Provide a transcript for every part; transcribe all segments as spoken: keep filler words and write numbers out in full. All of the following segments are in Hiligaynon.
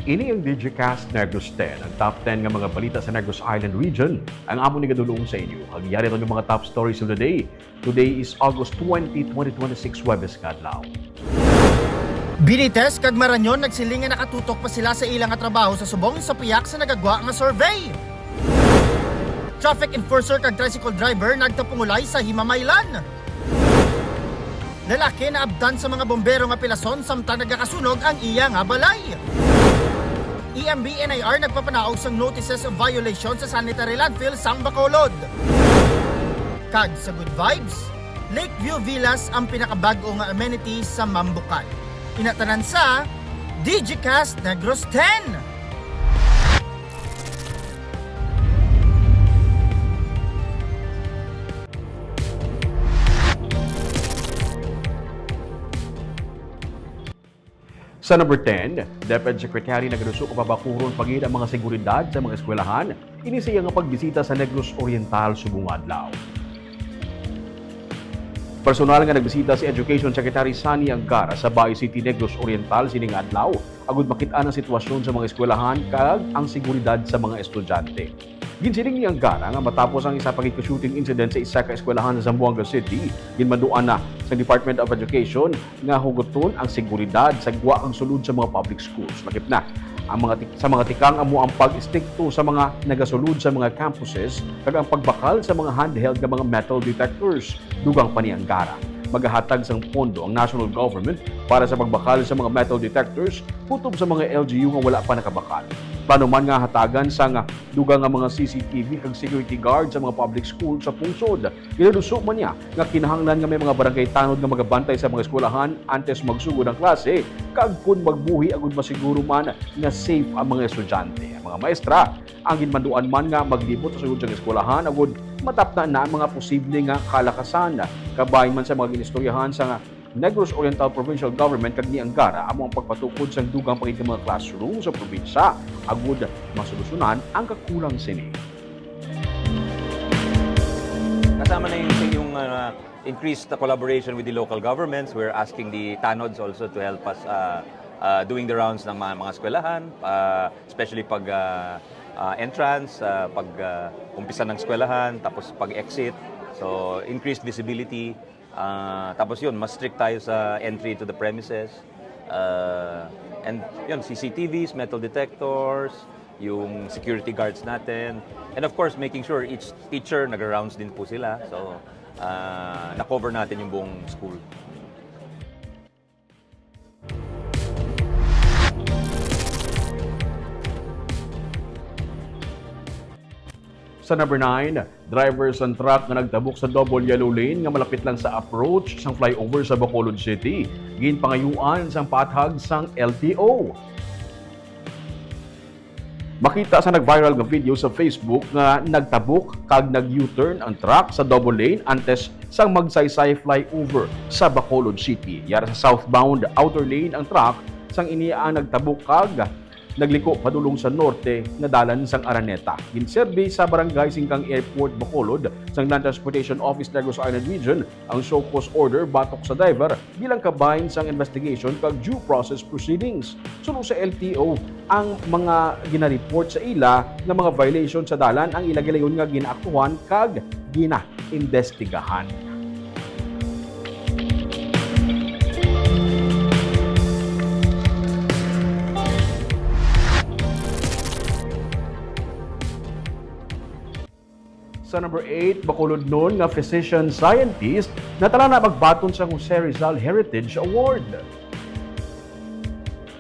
Ini ang Digicast Negros ten, ang top ten nga mga balita sa Negros Island Region. Ang amon igadulong sa inyo. Hagyari ang mga top stories of the day. Today is August twenty, twenty twenty-six, Huwebes nga adlaw. Benitez kag Marañon nagsiling nga nakatutok pa sila sa ila nga trabaho sa subong sa pihak sa nagagwa nga survey. Traffic enforcer kag tricycle driver nagtapungulay sa Himamaylan. Lalaki naabtan sa mga bombero nga pilason samtang nagakasunog ang iya nga balay. E M B N I R nagpapanaog sang notices of violation sa sanitary landfill sang Bacolod. Kag sa good vibes, Lakeview Villas ang pinakabag-o nga amenity sa Mambucal. Inatanan sa Digicast Negros ten. Sa number ten, DepEd Secretary nagaduso ka pabakuron pa gid ang mga seguridad sa mga eskwelahan ini sa iya nga pagbisita sa Negros Oriental subong nga adlaw. Personal nga nagbisita si Education Secretary Sonny Angara sa Bay City, Negros Oriental sining nga adlaw agud makit-an ang sitwasyon sa mga eskwelahan kag ang seguridad sa mga estudyante. Ginsiling ni Angara nga matapos ang isa pa gid ka shooting incident sa isa ka eskwelahan sa Zamboanga City, ginmanduan na sa Department of Education nga hugoton ang seguridad sa gwa kag sulod sa mga public schools. Lakip na, ang mga tik-, sa mga tikang amo ang pag-istrikto sa mga nagasulod sa mga campuses kag ang pagbakal sa mga handheld nga mga metal detectors. Dugang pa ni Angara, magahatag sang pondo ang national government para sa pagbakal sa mga metal detectors kutob sa mga L G U nga wala pa nakabakal. Plano man nga hatagan sang dugang nga mga C C T V kag security guard sa mga public school sa pungsod. Ginaduso man niya nga kinahanglan nga may mga barangay tanod nga magabantay sa mga eskwelahan antes magsugod ang klase kag kon magbuhi agud masiguro man nga safe ang mga estudyante. Ang mga maestra ang ginmanduan man nga maglibot sa sulod sang eskwelahan agud matapna na ang mga posible nga kalakasan. Kabay man sa mga ginistoryahan sa Negros Oriental Provincial Government kag ni Angara amo ang pagpatukod sang dugang pa gid nga mga classroom sa probinsya agud masolusyonan ang kakulang sini. Kasama na yung, yung, uh, increased collaboration with the local governments. We're asking the tanods also to help us, uh, uh, doing the rounds ng mga, mga eskwelahan, uh, especially pag, uh, uh, entrance, uh, pag, uh, umpisa ng eskwelahan, tapos pag exit. So, increased visibility. Ah, tapos yun, mas strict tayo sa entry to the premises. Ah, and yun, C C T Vs, metal detectors, yung security guards natin. And of course, making sure each teacher nagra-rounds din po sila. So, ah, na-cover natin yung buong school. Sa number nine, driver sang truck nga nagtabok sa double yellow lane nga malapit lang sa approach sang flyover sa Bacolod City, ginpangayuan sang paathag sang L T O. Makita sa nag-viral nga video sa Facebook nga nagtabok kag nag-U-turn ang truck sa double lane antes sang Magsaysay flyover sa Bacolod City. Yara sa southbound outer lane ang truck sang ini ang nagtabok kag nagliko padulong sa norte nga dalan sang Araneta. Ginserbi sa Barangay Singkang Airport, Bacolod, sang Land Transportation Office, Negros Island Region, ang show cause order batok sa driver bilang kabahin sang investigation kag due process proceedings. Suno sa L T O, ang mga ginareport sa ila nga mga violation sa dalan ang ila gilayon nga ginaaktuhan kag ginaimbestigahan. Sa number eight, Bacolodnon nga physician scientist natala na magbaton sa Jose Rizal Heritage Award.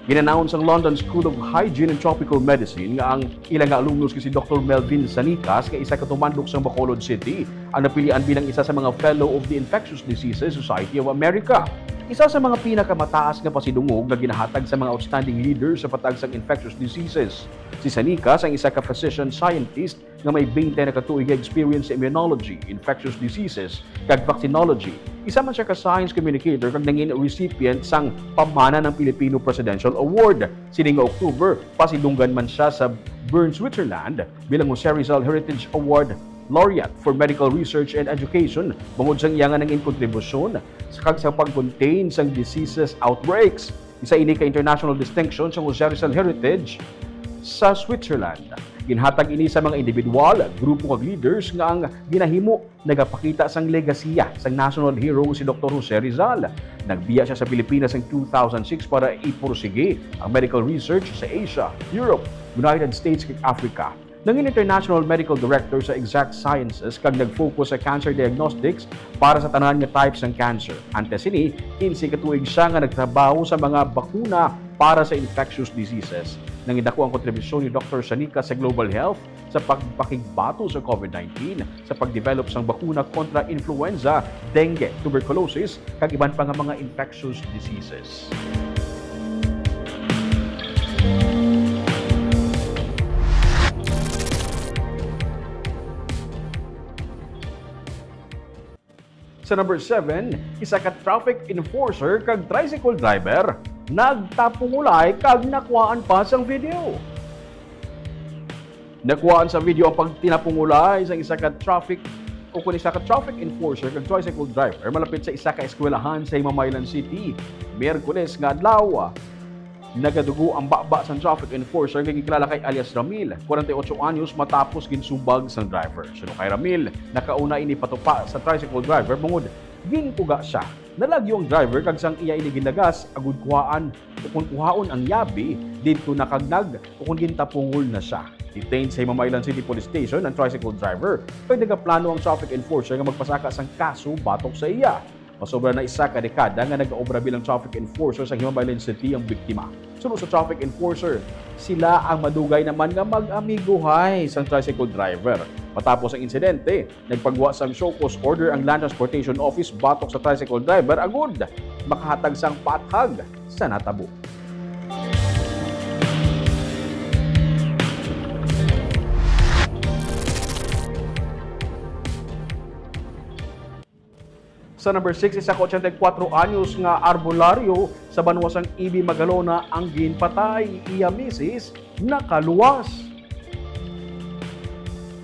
Gin-announce sang London School of Hygiene and Tropical Medicine nga ang ila nga alumnos nga si Doktor Melvin Sanicas, nga isa ka tumandok sang Bacolod City, ang napilian bilang isa sa mga Fellow of the Infectious Diseases Society of America. Isa sa mga pinakamataas nga pasidungog nga ginahatag sa mga outstanding leaders sa patag sang infectious diseases. Si Sanicas ang isa ka physician scientist nga may twenty na ka tuig nga experience sa immunology, infectious diseases, kag vaccinology. Isa man sia ka science communicator kag nangin recipient sang Pamana ng Pilipino Presidential Award. Sining nga October, pasidunggan man sia sa Bern, Switzerland, bilang Jose Rizal Heritage Award Laureate for Medical Research and Education bangod sang iya nga nangin kontribusyon sa kag sa pag-contain sang diseases outbreaks. Isa ini ka international distinction sang Jose Rizal Heritage sa Switzerland. Ginhatag ini sa mga individual, grupo kag leaders nga ang ginahimo nagapakita sang legasiya sang national hero nga si Doktor Jose Rizal. Nagbiya sia sa Pilipinas sang two thousand six para ipursigi ang medical research sa Asia, Europe, United States, kag Africa. Nangin international medical director sa Exact Sciences kag nag-focus sa cancer diagnostics para sa tanan nga types sang cancer. Antes sini, kinse ka tuig siya nga nagtrabaho sa mga bakuna para sa infectious diseases. Nangin dako ang kontribusyon ni Doktor Shanika sa global health sa pagpakigbato sa COVID nineteen, sa pagdevelop sang bakuna kontra influenza, dengue, tuberculosis, kag iban pa nga mga infectious diseases. Sa number seven, isa ka traffic enforcer kag tricycle driver nagtapungulay kag nakuhaan pa sang video. Nakuhaan sa video ang pagtinapungulay sang isa ka traffic o kon isa ka traffic enforcer kag tricycle driver malapit sa isa ka eskwelahan sa Himamaylan City, Miyerkules nga adlaw. Nagadugo ang baba sang traffic enforcer nga gikilala kay alias Ramil, forty-eight anyos, matapos ginsumbag sang driver. Suno kay Ramil, nakauna ini patupa sa tricycle driver bangod ginkuga sia. Nalagyo ang driver kag sang iya ini ginagas, agud kuhaan o kon kuhaon ang yabi, didto na kag nag o kon gintapungol na sia. Detained sa Himamaylan City Police Station ang tricycle driver, kag nagaplano ang traffic enforcer nga magpasaka sang kaso batok sa iya. Masobra na isa ka dekada nga nagaobra bilang traffic enforcer sa Himamaylan City ang biktima. Suno sa traffic enforcer, sila ang madugay naman nga mag-amiguhay sang tricycle driver. Matapos ang insidente, nagpagwa sang show cause order ang Land Transportation Office batok sa tricycle driver agud makahatag sang paathag sa natabo. Sa number six, isa ka ochenta y kuwatro anyos nga arbolaryo sa banwa sang Ibi, Magalona ang ginpatay. Iya misis nakaluwas.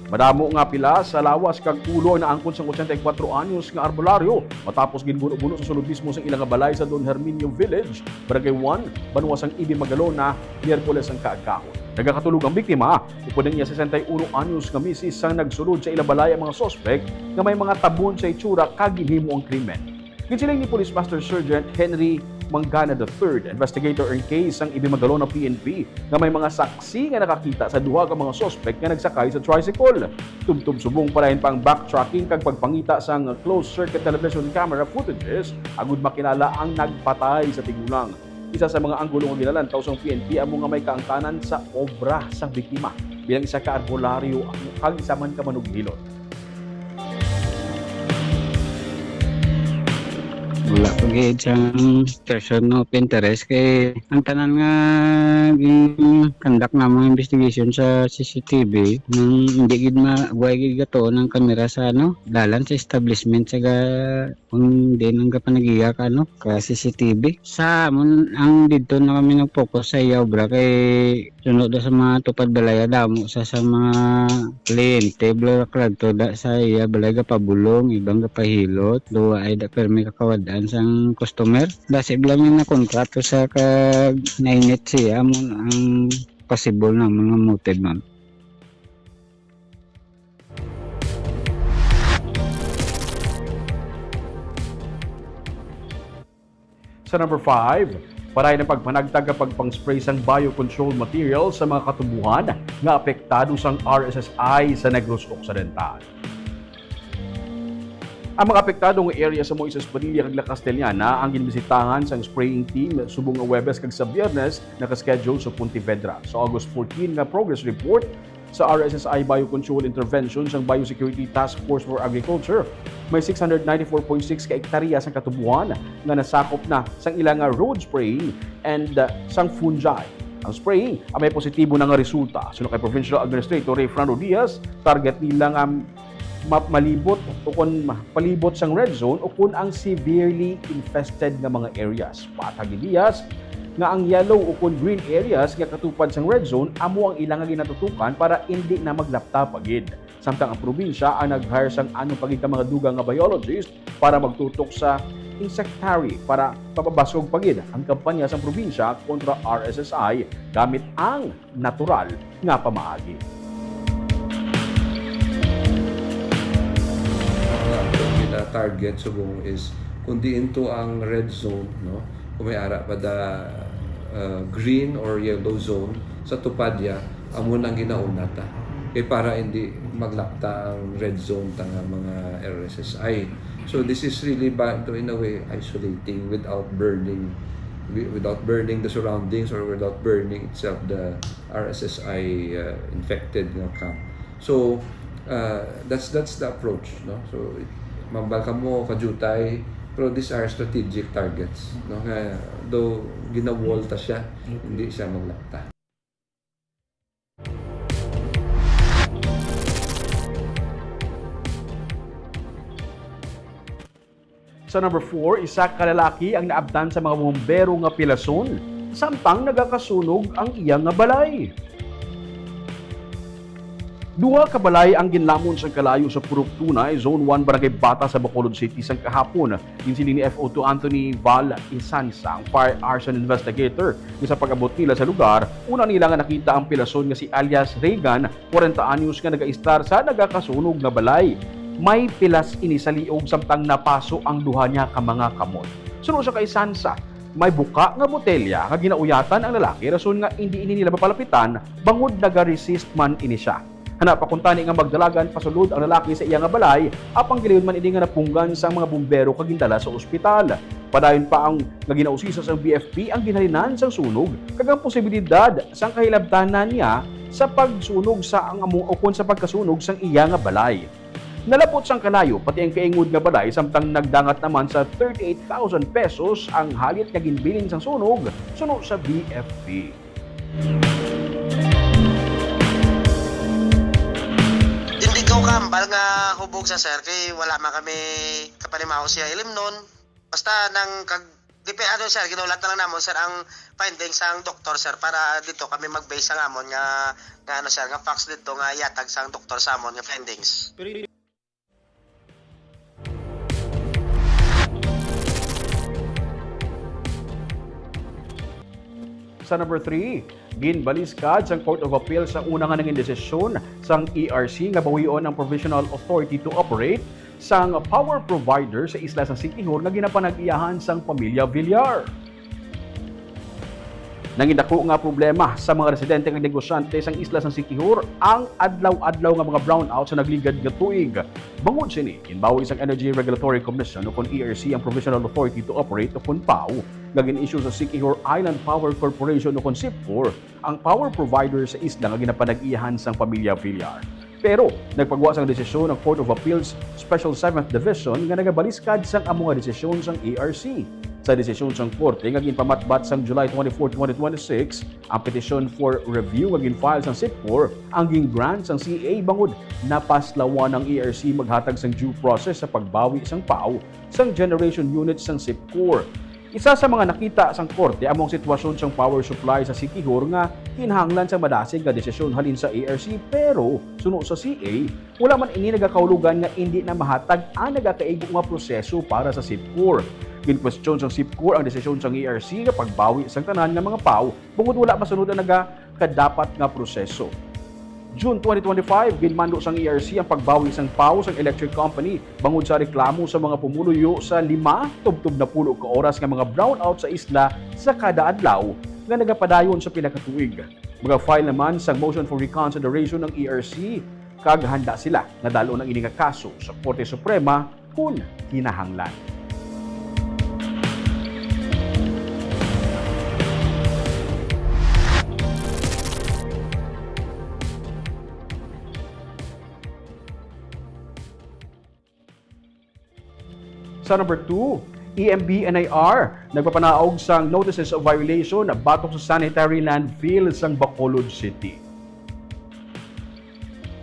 Madamo nga pilas sa lawas kag ulo ang naangkon sang ochenta y kuwatro anyos nga arbolaryo matapos ginbuno-buno sa sulod mismo sang ila nga balay sa Don Herminio Village, Barangay one, banwa sang Ibi, Magalona, Miyerkules ang kaagahon. Nagakatulog ang biktima upod ang iya sesenta y uno anyos nga misis sang nagsulod sa ila balay ang mga suspek nga may mga tabon sa itsura kag ginhimo ang krimen. Ginsiling ni Police Master Sergeant Henry Mangana the third, investigator in case sang Ibi, Magalona P N P, nga may mga saksi nga nakakita sa duha ka mga suspek nga nagsakay sa tricycle. Tubtob subong padayon pa ang backtracking kag pagpangita sang closed-circuit television camera footages agud makilala ang nagpatay sa tigulang. Isa sa mga anggulo nga ginalantaw sang P N P amo nga may kaangtanan sa obra sang biktima bilang isa ka arbolaryo kag isa man ka manughilot. Wala pa gid sang person of interest kay ang tanan nga gin-conduct namong investigation sa C C T V nang hindi gid ma-, way gid gatuon ang kamera sa, ano, dalan sa establishment sa ga-, kung din ang kapanagiya ka, ano, ka C C T V. Sa amon, ang didto na kami nag-focus sa iya obra kay sunod sa mga tupad balaya, damo sa, sa mga kliyente, bla-, kladto da sa iya balay gapabulong, ibang gapahilot, duwa ay da permi kakawad-an sang customer. Dasib lang yung nakontrato sa kag nainit siya, amon ang possible na mga motive, ma'am. Sa number five, padayon ang pagpanagtag kag pagpang-spray sang biocontrol material sa mga katubuhan nga apektado sang R S S I sa Negros Occidental. Ang mga apektado nga area sa Moises Padilla kag La Castellana ang ginbisitahan sang spraying team subong nga Huwebes kag sa Biyernes naka-schedule sa Pontevedra. Sa August fourteen nga progress report, sa R S S I Biocontrol Intervention sang Biosecurity Task Force for Agriculture, may six hundred ninety-four point six ka ektarya sang katubuhan nga nasakop na sang ila nga road spraying and, uh, sang fungi. Ang spraying ang may positibo na nga resulta. Suno kay Provincial Administrator Ray Fernando Diaz, target nila nga ma-, malibot o kon ma-, palibot sang red zone o kon ang severely infested nga mga areas. Paathag ni Diaz nga ang yellow o kon green areas nga katupad sang red zone amo ang ila nga ginatutukan para indi na maglapta pa gid. Samtang ang probinsya ang nag-hire sang anom pa gid ka mga dugang nga biologist para magtutok sa Secretary para mapabasog pa gid ang kampanya sa probinsya kontra R S S I gamit ang natural nga pamaagi. Ang gina-target subong is kung diin to ang red zone, no? Kung may ara pa da, uh, green or yellow zone sa tupad ya, amo nang ginauna ta. Kay para hindi maglapta ang red zone ta nga mga R S S I. So this is really ba, in a way, isolating without burning, wi- without burning the surroundings or without burning itself the R S S I uh, infected nga camp. So uh, that's that's the approach, no? So mambal kamo, Kajutay, pero these are strategic targets, no? Nga though ginawall ta siya, hindi siya maglapta. Sa number four, isa ka lalaki ang naabtan sa mga bumbero nga pilason samtang nagakasunog ang iya nga balay. Duha ka balay ang ginlamon sa kalayo sa Purok Tunay, Zone one, Barangay Bata sa Bacolod City sang kahapon. Ginsiling ni F O two Anthony Val Isansa, ang fire arson investigator, nga sa pag-abot nila sa lugar, una nila nga nakita ang pilason nga si alias Reagan, kwarenta anyos, nga nagaistar sa nagakasunog nga balay. May pilas ini sa liog samtang napaso ang duha niya ka mga kamot. Suno sa kay Sansa, may buka nga botelya nga ginauyatan ang lalaki, rason nga indi ini nila mapalapitan bangod nagaresist man ini siya. Hana pa kuntani nga magdalagan pasulod ang lalaki sa iya nga balay, apang gilayon man ini nga napunggan sang mga bumbero kag gindala sa ospital. Padayon pa ang nga ginausisa sang B F P ang ginhalinan sang sunog kag ang posibilidad sang kahilabtanan niya sa pagsunog sa ang amo ukon sa pagkasunog sang iya nga balay. Nalapot sang kalayo pati ang kaingod nga balay samtang nagdangat naman sa thirty-eight thousand pesos ang halit nga ginbilin sang sunog suno sa B F P. Hindi ko kaambal nga hubog sa sir kay wala man kami kapanimaho siya ilimnon. Basta nang kag dipe ano sir, ginulat na lang namon sir ang findings sang doktor sir para dito kami mag-base sang amon nga nga ano sir nga facts dito nga yatag sang doktor sa amon nga findings. Sa number three, ginbaliskad sang Court of Appeal sa una nga nangin desisyon sang E R C nga bawion ang provisional authority to operate sang power provider sa isla sa Siquijor nga ginapanag-iyahan sang pamilya Villar. Nangidako nga problema sa mga residente kag negosyante sang isla sang Siquijor ang adlaw-adlaw nga mga brownout sa nagligad nga tuig. Bangod sini, ginbawi sang Energy Regulatory Commission o kon E R C ang Provisional Authority to Operate o kon PAO nga gin-issue sa Siquijor Island Power Corporation o kon SIPCOR, ang power provider sa isla nga ginapanag-iyahan sang pamilya Villar. Pero nagpagwa sang desisyon ang Court of Appeals Special Seventh Division nga nagabaliskad sang amo nga desisyon sang E R C. Sa desisyon sang korte nga ginpamatbat sang July twenty-four, twenty twenty-six, ang petition for review nga gin-file sang SIPCOR ang gin-grant sang C A bangod napaslawan ang E R C maghatag sang due process sa pagbawi sang PAO sang generation unit sang SIPCOR. Isa sa mga nakita sang korte amo ang sitwasyon sang power supply sa Siquijor nga kinahanglan sang madasig nga desisyon halin sa E R C, pero suno sa C A, wala man ini nagakahulugan nga indi na mahatag ang nagakaigo nga proseso para sa SIPCOR. Ginkwestiyon sang SIPCOR ang desisyon sang E R C nga pagbawi sang tanan nga mga PAO bangod wala masunod ang nagakadapat nga proseso. June twenty twenty-five, ginmando sang E R C ang pagbawi sang PAO sang electric company bangod sa reklamo sa mga pumuluyo sa lima tubtob napulo ka oras nga mga brownout sa isla sa kada adlaw nga nagapadayon sa pila ka tuig. Maga-file naman sang motion for reconsideration ang E R C kag handa sila nga dal-on ang ini nga kaso sa Korte Suprema kon kinahanglan. Sa number two, E M B N I R nagpapanaog sang notices of violation batok sa sanitary landfill sang Bacolod City.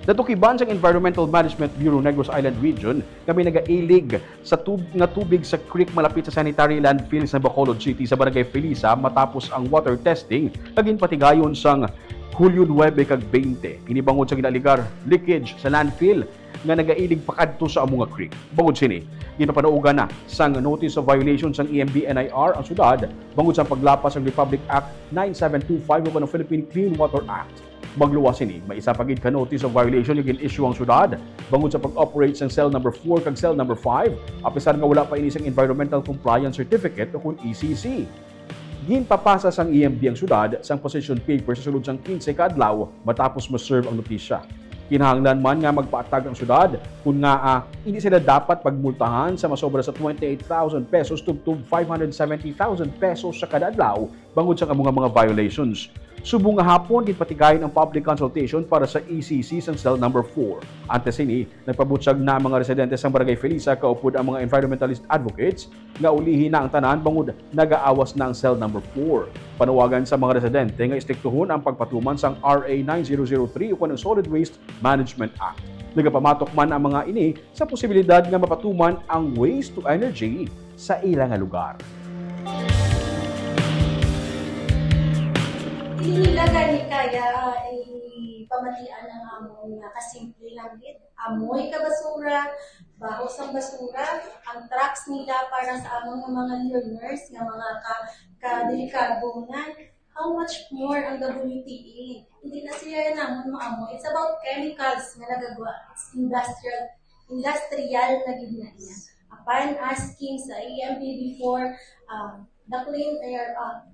Natukiban sang Environmental Management Bureau Negros Island Region nga may nagailig sa tub nga tubig sa creek malapit sa sanitary landfill sa Bacolod City sa Barangay Felisa matapos ang water testing nga ginpatigayon sang Hulyo nuebe kag twenty, ini bangod sa ginaaligar leakage sa landfill nga nagailig pakadto sa Amonga Creek. Bangod sini, ginpapanaugan na sang notice of violation sang E M B N I R ang syudad bangod sa paglapas sang Republic Act nine seven two five ukon ang Philippine Clean Water Act. Magluwas sini, may isa pa gid ka notice of violation nga gin-issue ang syudad bangod sa pag-operate sang cell number four kag cell number five, apisar nga wala pa ini sang environmental compliance certificate ukon E C C. Ginpapasa sang E M B ang syudad sang position paper sa sulod sang quince ka adlaw matapos ma-serve ang notisya. Kinahanglan man nga magpaatag ang syudad kon ngaa hindi sila dapat pagmultahan sa masobra sa twenty-eight thousand pesos tubtob five hundred seventy thousand pesos sa kada adlaw bangod sang amo nga mga violations. Subong nga hapon, ginpatigayon ang public consultation para sa E C C sang cell number four. Antes sini, nagpabutyag na ang mga residente sang Barangay Felisa kaupod ang mga environmentalist advocates nga ulihi na ang tanan bangod nagaawas na ang cell number four. Panawagan sa mga residente nga istriktuhon ang pagpatuman sang R A nine zero zero three ukon ang Solid Waste Management Act. Nagapamatok man ang mga ini sa posibilidad nga mapatuman ang waste to energy sa ila nga lugar. Hindi nila gani kaya ipamatian ang amon nga kasimple lang gid. Amoy ka basura, baho sang basura, ang trucks nila para sa amon nga mga learners nga mga ka, kadelikado na. How much more ang W T A? Hindi na siya namon maamoy. It's about chemicals nga nagagwa. It's industrial, industrial na gid na iya. Apan asking sa E M P before, um, the clean air, um,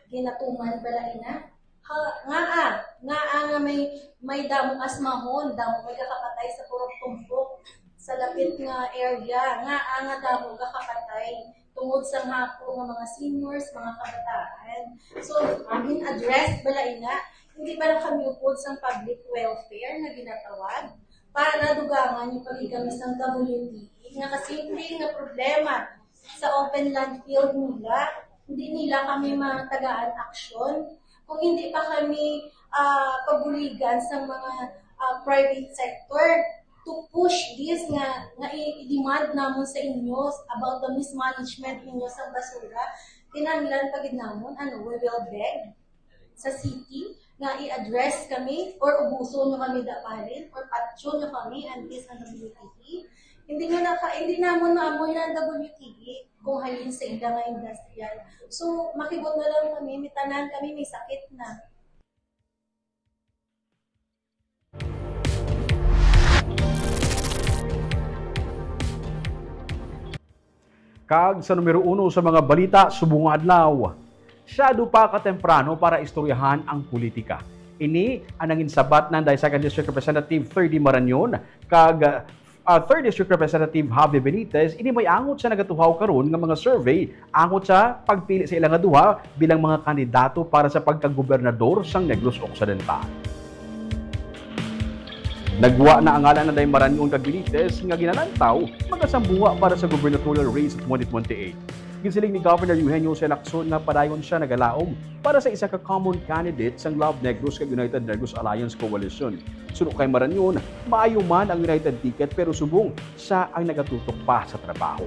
ginatuman bala ina. Ha, ngaa, ngaa nga may, may damo asmahon, damo may kakapatay sa purok-tumpok sa lapit nga area, ngaa nga damo kakapatay tungod sa hako nga mga seniors, mga kabataan. So, gin-address bala ina, hindi bala kami upod sang public welfare nga ginatawag para dugangan yung pagigami sang W T E nga kasimple nga problema sa open landfill nila. Hindi nila kami matagaan aksyon kung hindi pa kami, ah, paguligan sa mga, ah, private sector to push this nga, nga i-, i-demand namon sa inyo about the mismanagement ninyo sa basura. Kinahanglan pa gid namon, ano, we will beg sa city nga i-address kami or ubuson nyo kami dapalin or patyon nyo kami and this ang W T E. Hindi nyo na ka, hindi namon maamoy na ang W T E kung halin sa ila nga industrial. So, makibot na lang kami, may tanan kami, may sakit na. Kag sa numero uno sa mga balita subong nga adlaw, masyado pa katemprano para istoryahan ang politika. Ini ang nanginsabat nanday Second District Representative Ferdy Marañon kag, ah, Third District Representative Javi Benitez. Ini may angot sa nagatuhaw karon nga mga survey angot sa pagpili sa ila nga duha bilang mga kandidato para sa pagkagobernador sang Negros Occidental. Nagwa na ang ngalan nanday Marañon kag Benitez nga ginalantaw magasambuha para sa gubernatorial race sa twenty twenty-eight. Ginsiling ni Governor Eugenio Jose Lacson nga padayon siya nagalaom para sa isa ka common candidate sang Love Negros kag United Negros Alliance Coalition. Suno kay Marañon, maayo man ang United ticket pero subong siya ang nagatutok pa sa trabaho.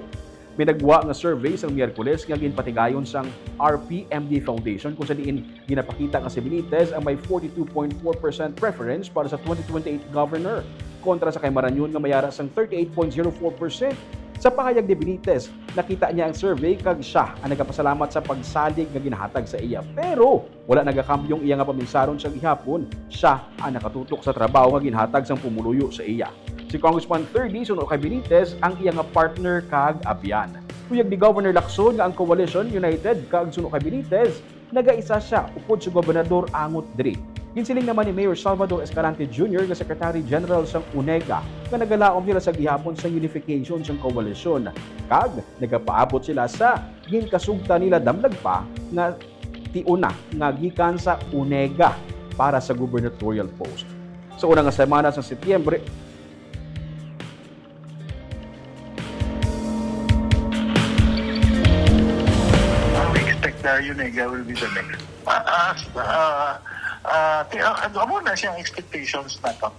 May nagwa nga survey sang Miyerkules nga ginpatigayon sang R P M D Foundation kung sa diin ginapakita nga si Benitez ang may forty-two point four percent preference para sa twenty twenty-eight governor kontra sa kay Marañon nga may ara sang thirty-eight point zero four percent. Sa pahayag ni Benitez, nakita niya ang survey kag siya ang nagapasalamat sa pagsalig nga ginahatag sa iya. Pero wala nagakambyo ang iya nga paminsaron sa gihapon. Siya ang nakatutok sa trabaho nga ginhatag sang pumuluyo sa iya. Si Congressman Thirdy, suno kay Benitez, ang iya nga partner kag abyan. Kuyog ni Governor Lacson nga ang Coalition United kag suno kay Benitez, nagaisa siya upod sa gobernador angot diri. Ginsiling naman ni Mayor Salvador Escalante Junior nga Secretary General sang UNEGA nga nagalaom sila sa gihapon sa unification sang koalisyon kag nagapaabot sila sa ginkasugtan nila damlag pa nga tiuna nga gikan sa UNEGA para sa gubernatorial post. Sa una nga semana sa Setyembre, we expect na UNEGA will be the next. Ah, ah, ah, ah, ti-, ah, amo na siyang expectations nato.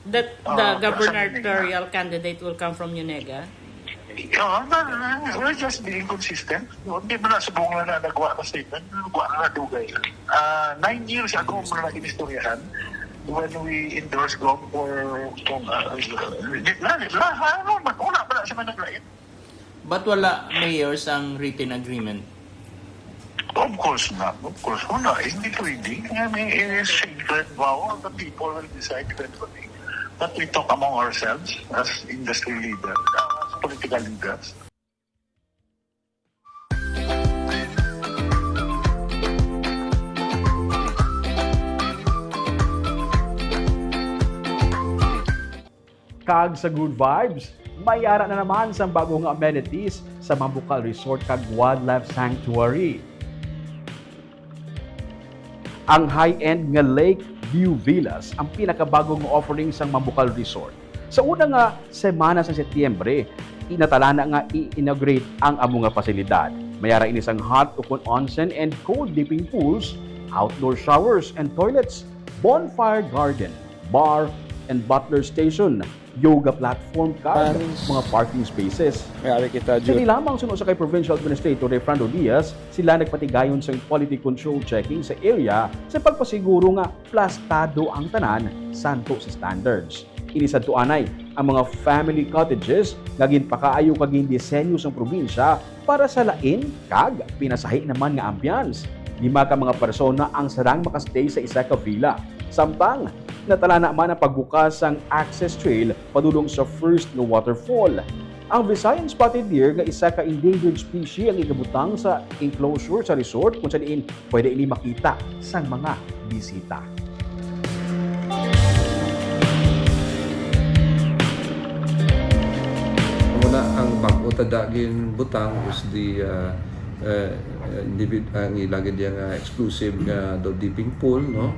That the Ah, gubernatorial candidate will come from UNEGA? Yeah, na, na, we're just being consistent. Hindi mo na subong na, na nagwa ka statement, nagwa na dugay. Uh, nine years ago mo na inistoryahan when we endorse Gov for, for uh, di na, di na, ano, wala pa na siya man naglain. But wala, Mayor, sang written agreement. Of course not. Of course, wala. Hindi pwede. I mean, it is sacred vow. The people will decide eventually. But we talk among ourselves as industry leaders, as political leaders. Kag sa good vibes, may ara na naman sang bago nga amenities sa Mambukal Resort kag Wildlife Sanctuary. Ang high-end nga Lake View Villas ang pinakabago nga offering sang Mambukal Resort. Sa una nga semana sa Setyembre, inatalana nga i-inaugurate ang amo nga pasilidad. May ara ini sang hot ukon onsen and cold dipping pools, outdoor showers and toilets, bonfire garden, bar and butler station, yoga platform, kag Paris. Mga parking spaces. May ari kita, Dili Jud. Lamang suno sa kay Provincial Administrator Refrando Diaz, sila nagpatigayon sa quality control checking sa area sa pagpasiguro nga plastado ang tanan santo sa standards. Ini sadto anay ang mga family cottages nga ginpakaayo kag gindisenyo sang probinsya para sa lain kag pinasahi naman nga ambiance. Lima ka mga persona ang sarang makastay sa isa ka villa. Samtang natalana man ang pagbukas sang access trail padulong sa first nga waterfall. Ang Visayan spotted deer nga isa ka endangered species ang igabutang sa enclosure sa resort kung sa diin pwede ini makita sang mga bisita. Muna ang bag-o ta da ginbutang is the uh, uh, individ ang ilagid niya nga exclusive nga do dipping pool, no?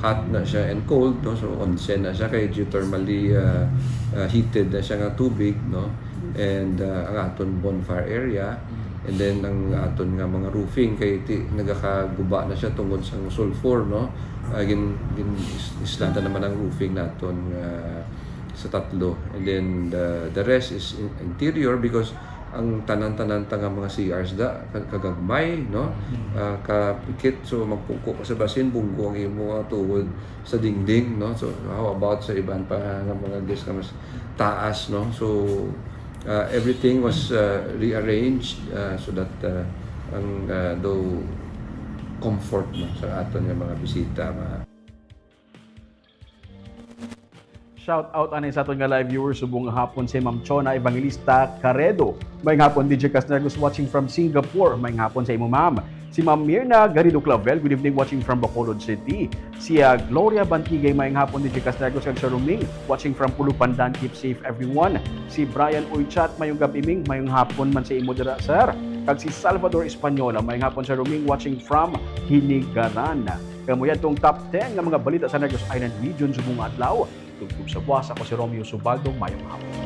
Hot na siya and cold, no? So onsen na siya kay geothermally uh, uh, heated na siya nga tubig, no? And uh, ang aton bonfire area, and then ang aton nga mga roofing kay ti nagakaguba na siya tungod sa sulfur, no? Uh, gin, gin is- islanta naman ang roofing naton nga sa tatlo. And then the the rest is in, interior because ang tanan-tanan ta nga mga C Rs da ka- kagagmay, no? Ah, kapikit, so magpuko ka sa basin, bunggo ang imo nga tuhod sa dingding, no? So how about sa iban pa nga mga guest nga mas taas, no? So uh, everything was uh, rearranged uh, so that uh, ang uh, do comfort, no, sa aton nga mga bisita, mga Shout out ani sa aton nga live viewers subong nga hapon si Ma'am Chona Evangelista Caredo. Maayong hapon, D J Casnergos, watching from Singapore. Maayong hapon sa imo, ma'am. Si Ma'am Mirna Garrido Clavel, good evening, watching from Bacolod City. Si ah, Gloria Bantigay, maayong hapon, D J Casnergos, kag Sir Roming, watching from Pulupandan. Keep safe, everyone. Si Brian Uychat, maayong gab-i, Ming, maayong hapon man sa imo dira, sir. Kag si Salvador Española, maayong hapon, Sir Roming, watching from Hinigaran. Kamo yadtong top ten nga mga balita sa Negros Island Region subong nga adlaw. Tubtob sa buwas, ako si Romeo Subaldo. Mayong hapon.